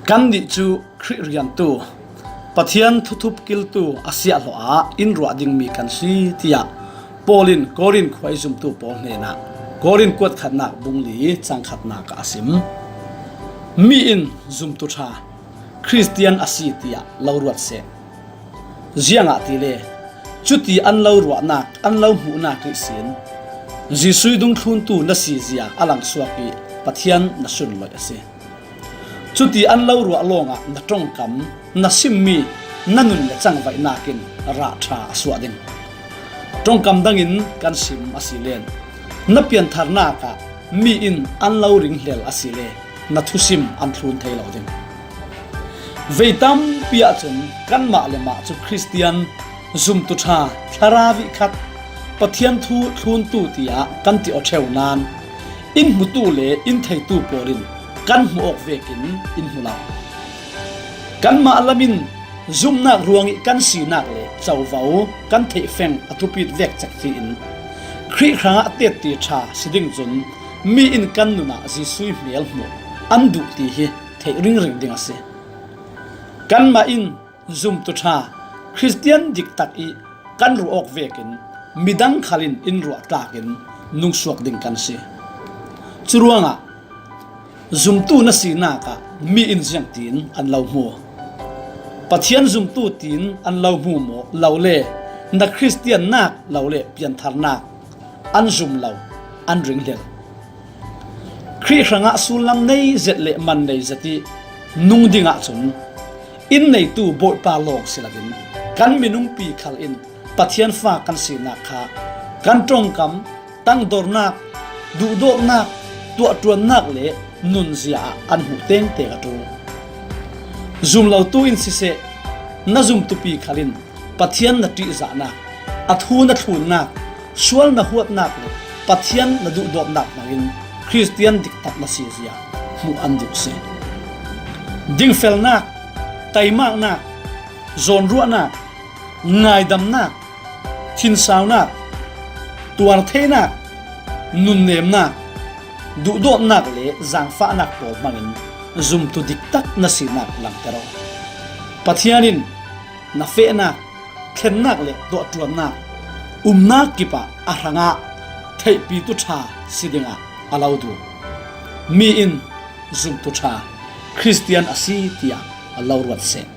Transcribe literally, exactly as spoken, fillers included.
Kannih cu Khrih riantu, Pathian thuthup kiltu a siahhlawh ah in ruah dingmi kan si, tiah Paul in Korin khua i zumtu pawl hnenah Korin kuat khatnak bung li cang khatnak ah a sim. Mi in zumtu ṭha, Khristian a si tiah lo ruat seh. Ziangahtile cuti an lo ruahnak, an lo hmuhnak ihsin Jesuh dungthluntu na si zia a langsuak i Pathian na sunloih a si. Cuti an lo ruah lawngah na ṭongkam, na simmi na nun le cangvaihnak in rah ṭha a suah ding. Ṭongkam dangin kan sim asile, na piantharnak ah mi in an lo ringhlel asile, na thusim an thlun thei lo ding. Vei tampi ahcun kanmah le mah cu Khristian zumtu ṭha, thlarau i khat, Pathian thu thluntu tiah kan ti aw ṭheu nain, in hmutu le in theitu pawl in kan hmuh awk vekin in hmu lo. Kanmah lam in zumnak ruang i kan sinak le covo kan theihfeng a thupit vek cek hi in, Khrih hrangah tetti ṭha si ding cun mi in kan nun ah Jesuh hmel hmuh an duh ti hi theih ringring ding a si. Kanmah in zumtu ṭha, Khristian diktak i kan ruah awk vekin midang khal in in ruah tlakin nungsuak ding kan si. Curuangah zumtu na sinak ah mi in ziangtin an lo hmu? Pathian zumtu tiin an lo hmu maw? Lo le, na Khristiannak lo le piantharnak an zum lo, an ringhlel. Khrih hrangah sullam nei zet le man nei zet i nung ding ahcun, in neitu Bawipa lawng si loin kan minungpi khal in Pathian fa kan sinak kha kan ṭongkam, tangdornak, duhdawtnak, tuahṭuannak le nunzia ah an hmuh tengteng a ṭul. Zum lotu in siseh, na zumtupi khal in Pathian na ṭihzahnak, a thu na thlunnak, sual na huatnak le Pathian na duhdawtnak hmangin Khristian diktak na si zia hmuh an duh si. Dingfelnak, taimaknak, zawnruahnak, ngaidamnak, thinsaunak, tuartheinak, nunnemnak, duhdawtnak le zaangfahnak pawl hmangin zumtu diktak na sinak langter aw. Pathian in na fehnak, thlennak le tuahṭuannak, umnak kip ah a hrangah theihpitu ṭha si dingah a lo duh. Mi in zumtu ṭha, Khristian a si tiah a lo ruat seh.